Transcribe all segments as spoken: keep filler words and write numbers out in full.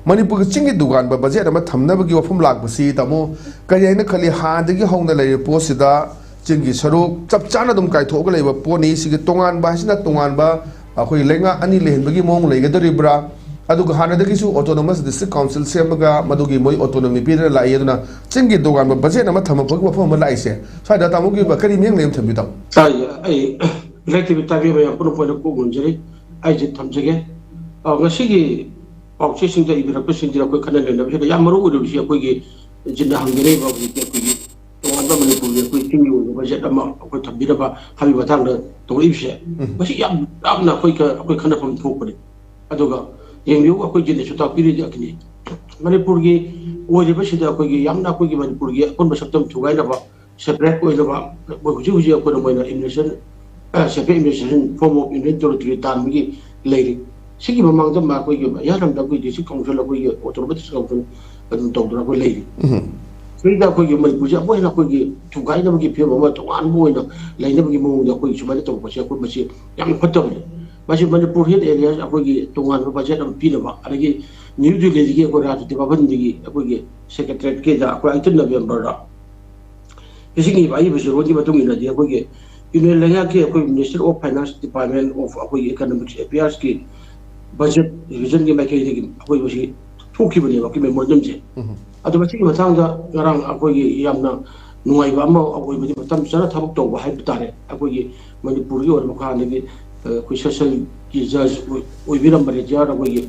ꯃꯅꯤꯄꯨꯔꯒꯤ ꯆꯤꯡꯒꯤ ꯇꯣꯉꯥꯟꯕ ꯕꯖꯦꯠ ꯑꯃ ꯊꯝꯅꯕꯒꯤ ꯋꯥꯐꯝ ꯂꯥꯛꯄꯁꯤ, ꯇꯥꯃꯣ, ꯀꯔꯤ ꯍꯥꯏꯅ ꯈꯜꯂꯤ? ꯍꯥꯟꯅꯗꯒꯤ ꯍꯧꯅ ꯂꯩꯔꯤꯕ ꯄꯣꯠꯁꯤꯗ ꯆꯤꯡꯒꯤ ꯁꯔꯨꯛ ꯆꯞ ꯆꯥꯅ ꯑꯗꯨꯝ ꯀꯥꯏꯊꯣꯛꯑꯒ ꯂꯩꯕ ꯄꯣꯠꯅꯤ꯫ ꯁꯤꯒꯤ ꯇꯣꯉꯥꯟꯕ ꯍꯥꯏꯁꯤꯅ ꯇꯣꯉꯥꯟꯕ ꯑꯩꯈꯣꯏ ꯂꯩꯉꯥꯛ ꯑꯅꯤ ꯂꯩꯍꯟꯕꯒꯤ ꯃꯑꯣꯡ ꯂꯩꯒꯗꯧꯔꯤꯕ꯭ꯔꯥ? ꯑꯗꯨꯒ ꯍꯥꯟꯅꯗꯒꯤꯁꯨ autonomous district council ꯁꯦꯝꯃꯒ ꯃꯗꯨꯒꯤ ꯃꯣꯏ autonomy ꯄꯤꯗꯅ ꯂꯥꯛꯏ꯫ ꯑꯗꯨꯅ ꯆꯤꯡꯒꯤ ꯇꯣꯉꯥꯟꯕ ꯕꯖꯦꯠ ꯑꯃ ꯊꯝꯃꯛꯄꯒꯤ ꯋꯥꯐꯝ ꯑꯃ ꯂꯥꯛꯏꯁꯦ, ꯁ꯭ꯋꯥꯏꯗ ꯇꯥꯃꯣꯒꯤ ꯑꯣꯏꯕ ꯀꯔꯤ ꯃꯤꯠꯌꯦꯡ ꯂꯩ ꯑꯃ ꯊꯝꯕꯤꯌꯨ, ꯇꯥꯃꯣ꯫ ꯇꯥꯏ, ꯑꯩ ꯏꯂꯦꯛꯇꯤꯕ ꯇꯥꯕꯤꯕ ꯃꯌꯥꯝ ꯄꯨꯝꯅꯃꯛꯄꯨ ꯑꯩꯅ ꯀꯣꯛ ꯅꯣꯟꯖꯔꯤ꯫ ꯑꯩꯁꯦ ꯊꯝꯖꯒꯦ꯫ ꯑ, ꯉꯁꯤꯒꯤ ꯄꯥꯎꯆꯦꯁꯤꯡꯗ ꯏꯕꯤꯔꯛꯄꯁꯤꯡꯁꯤꯗ ꯑꯩꯈꯣꯏ ꯈꯟꯅ ꯅꯩꯅꯕꯁꯤꯗ ꯌꯥꯝ ꯃꯔꯨ ꯑꯣꯏꯔꯤꯕꯁꯤ ꯑꯩꯈꯣꯏꯒꯤ ꯖꯤꯟꯅ ꯍꯪꯖꯔꯤꯕ ꯍꯧꯖꯤꯛꯇꯤ ꯑꯩꯈꯣꯏꯒꯤ ꯇꯣꯉꯥꯟꯕ ꯃꯅꯤꯄꯨꯔꯒꯤ ꯑꯩꯈꯣꯏ ꯆꯤꯡꯒꯤ ꯑꯣꯏꯕ ꯕꯖꯦꯠ ꯑꯃ ꯑꯩꯈꯣꯏ ꯊꯝꯕꯤꯅꯕ ꯍꯥꯏꯕꯒꯤ ꯃꯇꯥꯡꯗ ꯇꯧꯔꯛꯏꯕꯁꯦ꯫ ꯎꯝ꯫ ꯃꯁꯤ ꯌꯥꯝ ꯌꯥꯝꯅ ꯑꯩꯈꯣꯏ ꯈ-, ꯑꯩꯈꯣꯏ ꯈꯟꯅꯐꯝ ꯊꯣꯛꯄꯅꯤ꯫ ꯑꯗꯨꯒ ꯌꯦꯡꯕꯤꯌꯨ, ꯑꯩꯈꯣꯏ ꯖꯤꯟꯅꯁꯨ ꯇꯥꯛꯄꯤꯔꯤꯗꯤ ꯑꯗꯨꯅꯤ꯫ ꯃꯅꯤꯄꯨꯔꯒꯤ ꯑꯣꯏꯔꯤꯕꯁꯤꯗ ꯑꯩꯈꯣꯏꯒꯤ ꯌꯥꯝꯅ ꯑꯩꯈꯣꯏꯒꯤ ꯃꯅꯤꯄꯨꯔꯒꯤ ꯑꯄꯨꯟꯕ ꯁꯛꯇꯝ ꯊꯨꯒꯥꯏꯅꯕ, separate ꯑꯣꯏꯅꯕ, ꯃꯣꯏ ꯍꯧꯖꯤꯛ ꯍꯧꯖꯤꯛ ꯑꯩꯈꯣꯏꯅ ꯃꯣꯏꯅ administration, ꯑ, separate administration form of union territory ꯇꯥꯟꯕꯒꯤ ꯂꯩꯔꯤ꯫ ꯁꯤꯒꯤ ꯃꯃꯥꯡꯗ ꯃꯥ ꯑꯩꯈꯣꯏꯒꯤ ꯃꯌꯥꯟ ꯂꯝꯗ ꯑꯩꯈꯣꯏ district council, ꯑꯩꯈꯣꯏꯒꯤ autonomous district council ꯑꯗꯨꯝ ꯇꯧꯗꯅ ꯑꯩꯈꯣꯏ ꯂꯩꯔꯤ꯫ ꯎꯝ꯫ ꯁꯤꯗ ꯑꯩꯈꯣꯏꯒꯤ ꯃꯅꯤꯄꯨꯔꯁꯦ ꯑꯃꯨꯛ ꯍꯦꯟꯅ ꯑꯩꯈꯣꯏꯒꯤ ꯊꯨꯒꯥꯏꯅꯕꯒꯤ ꯐꯤꯕꯝ ꯑꯃ ꯇꯣꯉꯥꯟꯕ ꯑꯣꯏꯅ ꯂꯩꯅꯕꯒꯤ ꯃꯑꯣꯡꯗ ꯑꯩꯈꯣꯏ ꯁꯨꯃꯥꯏꯅ ꯇꯧꯔꯛꯄꯁꯦ ꯑꯩꯈꯣꯏ ꯃꯁꯤ ꯌꯥꯝꯅ ꯐꯠꯇꯕꯅꯤ꯫ ꯃꯁꯤ ꯃꯅꯤꯄꯨꯔ ꯍꯤꯜ ꯑꯦꯔꯤꯌꯥ ꯑꯩꯈꯣꯏꯒꯤ ꯇꯣꯉꯥꯟꯕ ꯕꯖꯦꯠ ꯑꯃ ꯄꯤꯅꯕ, ꯑꯗꯒꯤ ꯅ꯭ꯌꯨ ꯗꯤꯜꯂꯤꯗꯒꯤ ꯑꯩꯈꯣꯏ ꯔꯥꯖꯅꯤꯇꯤ ꯚꯕꯟꯗꯒꯤ ꯑꯩꯈꯣꯏꯒꯤ ꯁꯦꯀ꯭ꯔꯦꯇꯔꯤꯌꯦꯠꯀꯤꯗ ꯑꯩꯈꯣꯏ eighteen ꯅꯕꯦꯝꯕꯔꯗ ꯄꯤꯁꯤꯟꯈꯤꯕ ꯑꯏꯕ ꯆꯦꯔꯣꯜꯒꯤ ꯃꯇꯨꯡ ꯏꯟꯅꯗꯤ ꯑꯩꯈꯣꯏꯒꯤ ꯌꯨꯅꯤꯌꯟ ꯂꯩꯉꯥꯛꯀꯤ ꯑꯩꯈꯣꯏ Ministry of Finance, Department of ꯑꯩꯈꯣꯏꯒꯤ Economic Affairsꯀꯤ ꯕꯖꯦꯠ ꯔꯤꯚꯤꯖꯟꯒꯤ ꯃꯥꯏꯀꯩꯗꯒꯤ ꯑꯩꯈꯣꯏ ꯃꯁꯤ ꯊꯣꯛꯈꯤꯕꯅꯦꯕ ꯑꯩꯈꯣꯏ memorandumꯁꯦ꯫ ꯎꯝ꯫ ꯑꯗꯣ ꯃꯁꯤꯒꯤ ꯃꯇꯥꯡꯗ ꯉꯔꯥꯡ ꯑꯩꯈꯣꯏꯒꯤ ꯌꯥꯝꯅ ꯅꯨꯡꯉꯥꯏꯕ ꯑꯃ ꯑꯣꯏꯕꯗꯤ ꯃꯇꯝ ꯆꯥꯅ ꯊꯕꯛ ꯇꯧꯕ ꯍꯥꯏꯕ ꯇꯥꯔꯦ꯫ ꯑꯩꯈꯣꯏꯒꯤ ꯃꯅꯤꯄꯨꯔꯒꯤ ꯑꯣꯏꯕ ꯍꯥꯟꯅꯒꯤ, ꯑ, ꯑꯩꯈꯣꯏ sessionꯒꯤ judge ꯑꯣꯏ-, ꯑꯣꯏꯕꯤꯔꯝꯕ retired ꯑꯩꯈꯣꯏꯒꯤ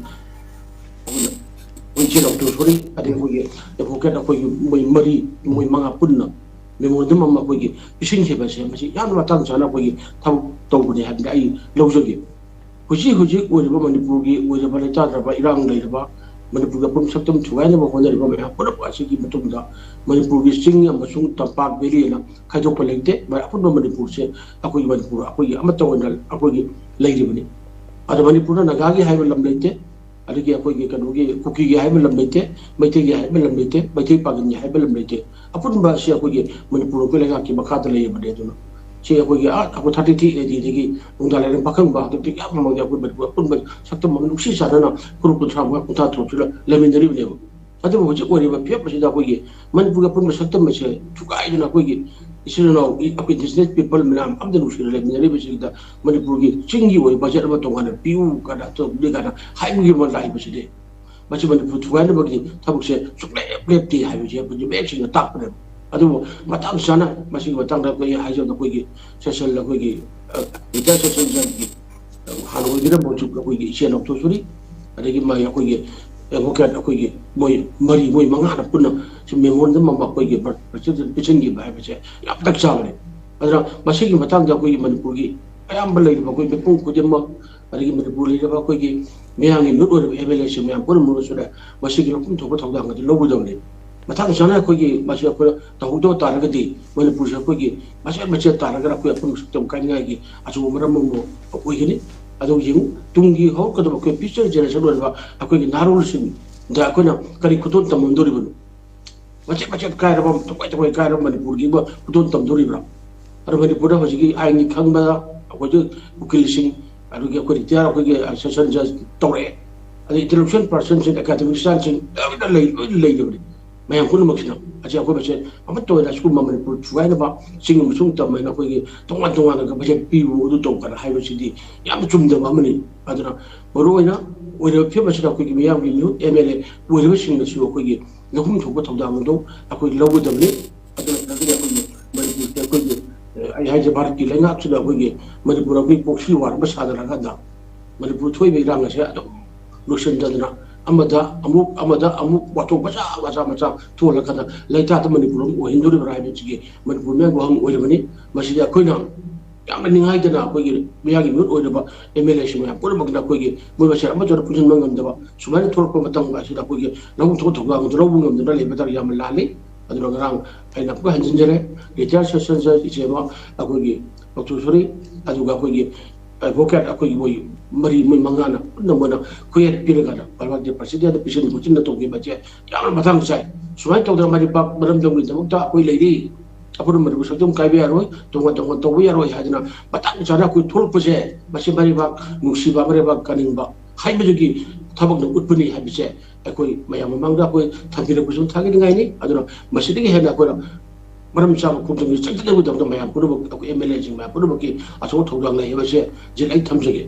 ꯑꯩꯈꯣꯏ ꯏꯆꯦ ꯗꯣꯛꯇꯔ ꯁꯣꯔꯤ, ꯑꯗꯩ ꯑꯩꯈꯣꯏꯒꯤ advocate ꯑꯩꯈꯣꯏꯒꯤ ꯃꯣꯏ ꯃꯔꯤ, ꯃꯣꯏ ꯃꯉꯥ ꯄꯨꯟꯅ memorandum ꯑꯃ ꯑꯩꯈꯣꯏꯒꯤ ꯄꯤꯁꯤꯟꯈꯤꯕꯁꯦ ꯃꯁꯤ ꯌꯥꯝꯅ ꯃꯇꯥꯡ ꯆꯥꯅ ꯑꯩꯈꯣꯏꯒꯤ ꯊꯕꯛ ꯇꯧꯕꯅꯦ ꯍꯥꯏꯕꯗꯤ ꯑꯩ ꯂꯧꯖꯒꯦ꯫ ꯍꯧꯖꯤꯛ ꯍꯧꯖꯤꯛ ꯑꯣꯏꯔꯤꯕ ꯃꯅꯤꯄꯨꯔꯒꯤ ꯑꯣꯏꯔꯤꯕ ꯂꯩꯇꯥꯗ꯭ꯔꯕ ꯏꯔꯥꯡ ꯂꯩꯔꯕ ꯃꯅꯤꯄꯨꯔꯒꯤ ꯑꯄꯨꯟꯕ ꯁꯛꯇꯝ ꯊꯨꯒꯥꯏꯅꯕ ꯍꯣꯠꯅꯔꯤꯕ ꯃꯌꯥꯝ ꯄꯨꯝꯅꯃꯛ ꯑꯁꯤꯒꯤ ꯃꯇꯨꯡꯗ ꯃꯅꯤꯄꯨꯔꯒꯤ ꯆꯤꯡ ꯑꯃꯁꯨꯡ ꯇꯝꯄꯥꯛ valley ꯑꯅ ꯈꯥꯏꯗꯣꯛꯄ ꯂꯩꯇꯦ꯫ ꯑꯄꯨꯟꯕ ꯃꯅꯤꯄꯨꯔꯁꯦ ꯑꯩꯈꯣꯏꯒꯤ ꯃꯅꯤꯄꯨꯔ ꯑꯩꯈꯣꯏꯒꯤ ꯑꯃꯠꯇ ꯑꯣꯏꯅ ꯑꯩꯈꯣꯏꯒꯤ ꯂꯩꯔꯤꯕꯅꯤ꯫ ꯑꯗꯣ ꯃꯅꯤꯄꯨꯔꯗ ꯅꯥꯒꯥꯒꯤ ꯍꯥꯏꯕ ꯂꯝ ꯂꯩꯇꯦ, ꯑꯗꯒꯤ ꯑꯩꯈꯣꯏꯒꯤ ꯀꯩꯅꯣꯒꯤ ꯀꯨꯀꯤꯒꯤ ꯍꯥꯏꯕ ꯂꯝ ꯂꯩꯇꯦ, ꯃꯩꯇꯩꯒꯤ ꯍꯥꯏꯕ ꯂꯝ ꯂꯩꯇꯦ, ꯃꯩꯇꯩ ꯄꯥꯉꯜꯒꯤ ꯍꯥꯏꯕ ꯂꯝ ꯂꯩꯇꯦ꯫ ꯑꯄꯨꯟꯕ ꯑꯁꯤ ꯑꯩꯈꯣꯏꯒꯤ ꯃꯅꯤꯄꯨꯔ ꯑꯩꯈꯣꯏ ꯂꯩꯉꯥꯛꯀꯤ ꯃꯈꯥꯗ ꯂꯩꯔꯤꯕꯅꯤ꯫ ꯑꯗꯨꯅ ꯁꯤ ꯑꯩꯈꯣꯏꯒꯤ ꯑꯥ ꯑꯩꯈꯣꯏ ꯊꯥꯔꯇꯤ ꯊ꯭ꯔꯤ ꯑꯦ ꯗꯤꯗꯒꯤ ꯅꯣꯡꯗꯥ ꯂꯥꯏꯔꯦꯝ ꯄꯥꯈꯪꯕ ꯍꯥꯛꯇꯛꯇꯒꯤ ꯌꯥꯝ ꯃꯃꯥꯡꯗ ꯑꯩꯈꯣꯏ ꯃꯅꯤꯄꯨꯔ ꯑꯄꯨꯟꯕ ꯁꯛꯇꯝ ꯑꯃ ꯅꯨꯡꯁꯤ ꯆꯥꯟꯅꯅ ꯀ꯭ꯔꯣꯔ ꯀꯨꯟꯊ꯭ꯔꯥ ꯃꯉꯥ ꯀꯨꯟꯊ꯭ꯔꯥ ꯇꯔꯨꯛꯁꯤꯗ ꯂꯩꯃꯤꯟꯅꯔꯤꯕꯅꯦꯕ꯫ ꯑꯗꯨꯕꯨ ꯍꯧꯖꯤꯛ ꯑꯣꯏꯔꯤꯕ ꯐꯤꯕꯝ ꯑꯁꯤꯗ ꯑꯩꯈꯣꯏꯒꯤ ꯃꯅꯤꯄꯨꯔꯒꯤ ꯑꯄꯨꯟꯕ ꯁꯛꯇꯝ ꯑꯁꯦ ꯊꯨꯒꯥꯏꯗꯨꯅ ꯑꯩꯈꯣꯏꯒꯤ ꯏꯆꯤꯜ ꯏꯅꯥꯎ ꯑꯩꯈꯣꯏ ꯏꯟꯗꯤꯖꯤꯅꯁ ꯄꯤꯄꯜ ꯃꯌꯥꯝ ꯑꯃꯗ ꯅꯨꯡꯁꯤꯅ ꯂꯩꯃꯤꯟꯅꯔꯤꯕꯁꯤꯗ ꯃꯅꯤꯄꯨꯔꯒꯤ ꯆꯤꯡꯒꯤ ꯑꯣꯏꯕ ꯕꯖꯦꯠ ꯑꯃ ꯇꯣꯉꯥꯟꯅ ꯄꯤꯌꯨ ꯀꯥꯏꯅ ꯑꯇꯣꯞꯄꯗꯤ ꯀꯥꯏꯅ ꯍꯥꯏꯕꯒꯤ ꯑꯃ ꯂꯥꯛꯏꯕꯁꯤꯗꯤ ꯃꯁꯤ ꯃꯅꯤꯄꯨꯔ ꯊꯨꯒꯥꯏꯅꯕꯒꯤ ꯊꯕꯛꯁꯦ ꯁꯨꯡꯂꯦꯞ ꯂꯦꯞꯇꯦ ꯍꯥꯏꯕꯁꯦ ꯑꯩꯈꯣꯏꯒꯤ ꯃꯌꯦꯛ ꯁꯦꯡꯅ ꯇꯥꯛꯄꯅꯦꯕ꯫ ꯑꯗꯨꯕꯨ ꯃꯇꯥꯡ ꯆꯥꯅ ꯃꯁꯤꯒꯤ ꯃꯇꯥꯡꯗ ꯑꯩꯈꯣꯏ ꯍꯥꯏꯖꯕꯗ ꯑꯩꯈꯣꯏꯒꯤ ꯁꯦꯁꯟ ꯑꯩꯈꯣꯏꯒꯤ ꯔꯤꯇꯥꯌꯔ ꯁꯦꯁꯟꯒꯤ ꯍꯥꯟꯅ ꯑꯣꯏꯕꯤꯔꯝꯕ ꯍꯧꯖꯤꯛ ꯑꯩꯈꯣꯏꯒꯤ ꯏꯆꯦ ꯅꯥꯎꯊꯣꯛꯆꯔꯤ, ꯑꯗꯒꯤ ꯃꯥꯒꯤ ꯑꯩꯈꯣꯏꯒꯤ ꯑꯦꯗꯚꯣꯀꯦꯠ ꯑꯩꯈꯣꯏꯒꯤ ꯃꯣꯏ ꯃꯔꯤ ꯃꯣꯏ ꯃꯉꯥꯅ ꯄꯨꯟꯅ ꯁꯤ ꯃꯦꯃꯣꯔꯦꯟꯗꯝ ꯑꯃ ꯑꯩꯈꯣꯏꯒꯤ ꯄ꯭ꯔꯁꯤꯗꯦꯟ ꯄꯤꯁꯤꯟꯈꯤꯕ ꯍꯥꯏꯕꯁꯦ ꯌꯥꯝ ꯇꯛ ꯆꯥꯕꯅꯤ꯫ ꯑꯗꯨꯅ ꯃꯁꯤꯒꯤ ꯃꯇꯥꯡꯗ ꯑꯩꯈꯣꯏꯒꯤ ꯃꯅꯤꯄꯨꯔꯒꯤ ꯑꯌꯥꯝꯕ ꯂꯩꯔꯤꯕ ꯑꯩꯈꯣꯏ ꯃꯤꯄꯨꯝ ꯈꯨꯗꯤꯡꯃꯛ, ꯑꯗꯒꯤ ꯃꯅꯤꯄꯨꯔ ꯂꯩꯔꯤꯕ ꯑꯩꯈꯣꯏꯒꯤ ꯃꯤꯌꯥꯝꯒꯤ ꯃꯤꯍꯨꯠ ꯑꯣꯏꯔꯤꯕ ꯑꯦꯝ ꯑꯦꯜ ꯑꯦꯁꯤꯡ ꯃꯌꯥꯝ ꯄꯨꯝꯅꯃꯛ ꯑꯁꯤꯗ ꯃꯁꯤꯒꯤ ꯃꯐꯝ ꯊꯣꯛꯄ ꯊꯧꯗꯥꯡ ꯑꯗꯨ ꯂꯧꯒꯗꯕꯅꯤ꯫ ꯃꯇꯥꯡ ꯆꯥꯅ ꯑꯩꯈꯣꯏꯒꯤ ꯃꯁꯤ ꯑꯩꯈꯣꯏꯅ ꯇꯧꯍꯧꯗꯕ ꯇꯥꯔꯒꯗꯤ ꯃꯅꯤꯄꯨꯔꯁꯦ ꯑꯩꯈꯣꯏꯒꯤ ꯃꯆꯦꯠ ꯃꯆꯦꯠ ꯇꯥꯔꯒ ꯑꯩꯈꯣꯏ ꯑꯄꯨꯟꯕ ꯁꯛꯇꯝ ꯀꯥꯏꯅꯤꯡꯉꯥꯏꯒꯤ ꯑꯆꯧꯕ ꯃꯔꯝ ꯑꯃ ꯑꯣꯏꯒꯅꯤ꯫ ꯑꯗꯨ ꯌꯦꯡꯉꯨ, ꯇꯨꯡꯒꯤ ꯍꯧꯔꯛꯀꯗꯕ ꯑꯩꯈꯣꯏ ꯐ꯭ꯌꯨꯆꯔ ꯖꯦꯅꯦꯔꯦꯁꯟ ꯑꯣꯏꯔꯤꯕ ꯑꯩꯈꯣꯏꯒꯤ ꯅꯍꯥꯔꯣꯜꯁꯤꯡꯗ ꯑꯩꯈꯣꯏꯅ ꯀꯔꯤ ꯈꯨꯗꯣꯜ ꯇꯝꯂꯝꯗꯣꯔꯤꯕꯅꯣ? ꯃꯆꯦꯠ ꯃꯆꯦꯠ ꯀꯥꯏꯔꯕ, ꯇꯪꯈꯥꯏ ꯇꯪꯈꯥꯏ ꯀꯥꯏꯔꯕ ꯃꯅꯤꯄꯨꯔꯒꯤ ꯑꯃ ꯈꯨꯗꯣꯜ ꯇꯝꯗꯣꯔꯤꯕ꯭ꯔꯥ? ꯑꯗꯣ ꯃꯅꯤꯄꯨꯔꯗ ꯍꯧꯖꯤꯛꯀꯤ ꯑꯥꯏꯟꯒꯤ ꯈꯪꯕꯗ ꯑꯩꯈꯣꯏꯒꯤ ꯎꯀꯤꯜꯁꯤꯡ, ꯑꯗꯨꯒꯤ ꯑꯩꯈꯣꯏ ꯔꯤꯇꯥꯌꯔ ꯑꯩꯈꯣꯏꯒꯤ ꯁꯦꯁꯟ ꯖꯖ ꯇꯧꯔꯛꯑꯦ꯫ ꯑꯗꯩ ꯏꯟꯇꯦꯂꯦꯛꯆꯨꯋꯦꯜ ꯄꯥꯔꯁꯟꯁꯤꯡ, ꯑꯦꯀꯥꯗꯃꯤꯛꯁꯤꯌꯥꯟꯁꯤꯡ ꯂꯣꯏꯅ ꯂꯩ, ꯂꯣꯏꯅ ꯂꯩꯔꯕꯅꯤ꯫ ꯃꯌꯥꯝ ꯄꯨꯝꯅꯃꯛꯁꯤꯅ ꯑꯁꯤ ꯑꯩꯈꯣꯏ ꯃꯁꯦ ꯑꯃꯠꯇ ꯑꯣꯏꯅ ꯁꯤꯒꯨꯝꯕ ꯃꯅꯤꯄꯨꯔ ꯊꯨꯒꯥꯏꯅꯕ ꯆꯤꯡ ꯑꯃꯁꯨꯡ ꯇꯝ ꯍꯥꯏꯅ ꯑꯩꯈꯣꯏꯒꯤ ꯇꯣꯉꯥꯟ ꯇꯣꯉꯥꯟꯅ ꯕꯖꯦꯠ ꯄꯤꯌꯨ, ꯑꯗꯨ ꯇꯧ ꯀꯥꯏꯅ ꯍꯥꯏꯕꯁꯤꯗꯤ ꯌꯥꯝꯅ ꯆꯨꯝꯗꯕ ꯑꯃꯅꯤ꯫ ꯑꯗꯨꯅ ꯃꯔꯨꯑꯣꯏꯅ ꯑꯣꯏꯔꯤꯕ ꯐꯤꯕꯝ ꯑꯁꯤꯗ ꯑꯩꯈꯣꯏꯒꯤ ꯃꯤꯌꯥꯝꯒꯤ ꯃꯤꯍꯨꯠ ꯑꯦꯝ ꯑꯦꯜ ꯑꯦ ꯑꯣꯏꯔꯤꯕꯁꯤꯡꯅꯁꯨ ꯑꯩꯈꯣꯏꯒꯤ ꯂꯧꯐꯝ ꯊꯣꯛꯄ ꯊꯧꯗꯥꯡ ꯑꯗꯨ ꯑꯩꯈꯣꯏ ꯂꯧꯒꯗꯕꯅꯤ꯫ ꯑꯗꯨ ꯅꯠꯇ꯭ꯔꯒꯗꯤ ꯑꯩꯈꯣꯏꯒꯤ ꯃꯅꯤꯄꯨꯔꯁꯦ ꯑꯩꯈꯣꯏꯒꯤ, ꯑꯩ ꯍꯥꯏꯁꯦ, ꯚꯥꯔꯠꯀꯤ ꯂꯩꯉꯥꯛꯁꯤꯗ ꯑꯩꯈꯣꯏꯒꯤ ꯃꯅꯤꯄꯨꯔ ꯑꯩꯈꯣꯏ proxy war ꯑꯃ ꯁꯥꯗꯔꯀꯥꯟꯗ ꯃꯅꯤꯄꯨꯔ ꯊꯣꯛꯏꯕ ꯏꯔꯥꯡ ꯑꯁꯦ ꯑꯗꯨꯝ ꯂꯣꯏꯁꯤꯟꯗꯗꯅ ꯑꯃꯗ ꯑꯃꯨꯛ, ꯑꯃꯗ ꯑꯃꯨꯛ ꯋꯥꯊꯣꯛ ꯃꯆꯥ ꯃꯆꯥ ꯃꯆꯥ ꯊꯣꯛꯍꯜꯂꯀꯥꯟꯗ ꯂꯩꯇꯥꯗ ꯃꯅꯤꯄꯨꯔ ꯑꯃ ꯑꯣꯏꯍꯟꯗꯣꯔꯤꯕ꯭ꯔꯥ ꯍꯥꯏꯕꯁꯤꯒꯤ ꯃꯅꯤꯄꯨꯔ ꯃꯤꯌꯥꯝꯒꯤ ꯋꯥꯍꯪ ꯑꯣꯏꯔꯕꯅꯤ꯫ ꯃꯁꯤꯗꯤ ꯑꯩꯈꯣꯏꯅ ꯌꯥꯝꯅ ꯅꯤꯡꯉꯥꯏꯗꯅ ꯑꯩꯈꯣꯏꯒꯤ ꯃꯤꯌꯥꯝꯒꯤ ꯃꯤꯍꯨꯠ ꯑꯣꯏꯔꯕ ꯑꯦꯝ ꯑꯦꯜ ꯑꯦꯁꯤꯡ ꯃꯌꯥꯝ ꯄꯨꯝꯅꯃꯛꯅ ꯑꯩꯈꯣꯏꯒꯤ ꯃꯣꯏ ꯃꯁꯦꯟ ꯑꯃꯠꯇ ꯑꯣꯏꯅ ꯄꯨꯟꯁꯤꯟꯕ ꯉꯝꯗꯕ ꯁꯨꯃꯥꯏꯅ ꯊꯣꯛꯂꯛꯄ ꯃꯇꯝ ꯑꯁꯤꯗ ꯑꯩꯈꯣꯏꯒꯤ ꯂꯧꯐꯝ ꯊꯣꯛꯄ ꯊꯧꯗꯥꯡ ꯑꯗꯨ ꯂꯧꯕ ꯉꯝꯗꯅ ꯂꯩꯕ ꯇꯥꯔꯒꯗꯤ ꯌꯥꯝꯅ ꯂꯥꯜꯂꯤ꯫ ꯑꯗꯨꯅ ꯉꯔꯥꯡ ꯑꯩꯅ ꯑꯃꯨꯛꯀ ꯍꯟꯖꯤꯟꯖꯔꯦ, ꯔꯤꯇꯥꯌꯔ ꯁꯦꯁꯟ ꯖꯖ ꯏꯆꯦ ꯑꯃ ꯑꯩꯈꯣꯏꯒꯤ ꯂꯧꯊꯣꯛꯆꯔꯤ, ꯑꯗꯨꯒ ꯑꯩꯈꯣꯏꯒꯤ ꯑꯦꯗꯚꯣꯀꯦꯠ ꯑꯩꯈꯣꯏꯒꯤ ꯃꯣꯏ ꯃꯔꯤ, ꯃꯣꯏ ꯃꯉꯥꯅ ꯄꯨꯟꯅ ꯃꯣꯏꯅ ꯈꯨꯌꯦꯠ ꯄꯤꯔꯒ ꯄ꯭ꯔꯁꯤꯗꯦꯟꯗ ꯄꯤꯁꯤꯟ ꯈꯣꯠꯆꯤꯟꯅ ꯇꯧꯈꯤꯕꯁꯦ ꯌꯥꯝꯅ ꯃꯇꯥꯡ ꯆꯥꯏ꯫ ꯁꯨꯃꯥꯏꯅ ꯇꯧꯗꯅ ꯃꯥꯏ ꯄꯥꯛ ꯃꯔꯝꯗꯝꯒꯤꯗꯃꯛꯇ ꯑꯩꯈꯣꯏ ꯂꯩꯔꯤ꯫ ꯑꯩꯈꯣꯏꯅ ꯃꯅꯤꯄꯨꯔ ꯁꯛꯇꯝ ꯀꯥꯏꯕ ꯌꯥꯔꯣꯏ, ꯇꯣꯉꯥꯟ ꯇꯣꯉꯥꯟ ꯇꯧꯕ ꯌꯥꯔꯣꯏ ꯍꯥꯏꯗꯅ ꯃꯇꯥꯡ ꯆꯥꯅ ꯑꯩꯈꯣꯏ ꯊꯣꯛꯂꯛꯄꯁꯦ, ꯃꯁꯤ ꯃꯔꯩꯕꯥꯛ ꯅꯨꯡꯁꯤꯕ, ꯃꯔꯩꯕꯥꯛ ꯀꯥꯅꯤꯡꯕ ꯍꯥꯏꯕꯗꯨꯒꯤ ꯊꯕꯛꯅ ꯎꯠꯄꯅꯤ ꯍꯥꯏꯕꯁꯦ ꯑꯩꯈꯣꯏ ꯃꯌꯥꯝ ꯃꯃꯥꯡꯗ ꯑꯩꯈꯣꯏ ꯊꯝꯕꯤꯔꯛꯄꯁꯨ ꯊꯥꯒꯠꯅꯤꯡꯉꯥꯏꯅꯤ꯫ ꯑꯗꯨꯅ ꯃꯁꯤꯗꯒꯤ ꯍꯦꯟꯅ ꯑꯩꯈꯣꯏꯅ ꯃꯔꯝ ꯆꯥꯕ ꯈꯣꯡꯖꯪꯁꯤ ꯆꯪꯁꯤꯟꯅꯕꯒꯤꯗꯃꯛꯇ ꯃꯌꯥꯝ ꯄꯨꯝꯅꯃꯛ, ꯑꯩꯈꯣꯏ ꯑꯦꯝ ꯑꯦꯜ ꯑꯦꯁꯤꯡ ꯃꯌꯥꯝ ꯄꯨꯝꯅꯃꯛꯀꯤ ꯑꯆꯧꯕ ꯊꯧꯗꯥꯡ ꯂꯩ ꯍꯥꯏꯕꯁꯦ ꯖꯤꯜ ꯑꯩ ꯊꯝꯖꯒꯦ꯫